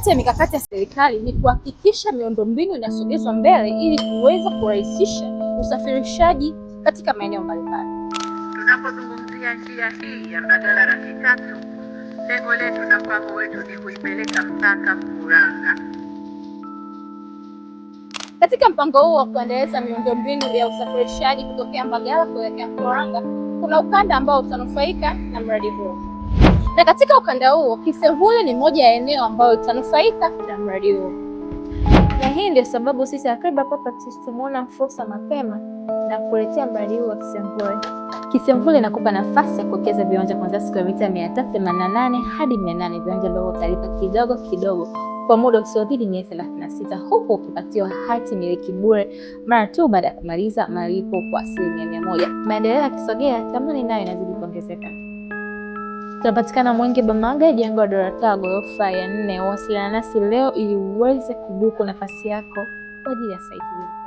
kati ya mikakati ya serikali ni kuhakikisha miundombinu inasogezwa mbele ili kuweza kurahisisha usafirishaji katika maeneo mbalimbali. Tunapozungumzia njia hii ya Mbagala Rangi Tatu, lengo letu na mpango wetu ni kuipeleka mpaka Mkuranga. Katika mpango huu wa kuendeleza miundombinu ya usafirishaji kutokea Mbagala kuelekea Mkuranga, kuna ukanda ambao utanufaika na mradi huo, na katika ukanda huo Kisemvule ni moja ya eneo ambayo itanufaika na mradi huo. Na hii ndio sababu sisi Akriba Properties tumeona fursa mapema na kuletea mradi huu wa Kisemvule. Kisemvule inakupa nafasi ya kuwekeza viwanja kuanzia square mita 388 hadi 800, viwanja ambavyo utalipa kidogo kidogo kwa muda usiozidi miezi 36, huku ukipatiwa hati miliki bure mara tu baada ya kumaliza malipo kwa 100%. Maendeleo yakisogea, thamani nayo inazidi kuongezeka. Tunapatikana Mwenge Bamaga, jengo la Dorata, ghorofa ya 4. Wasiliana nasi leo ili uweze kubuku nafasi yako kwa ajili ya site hii.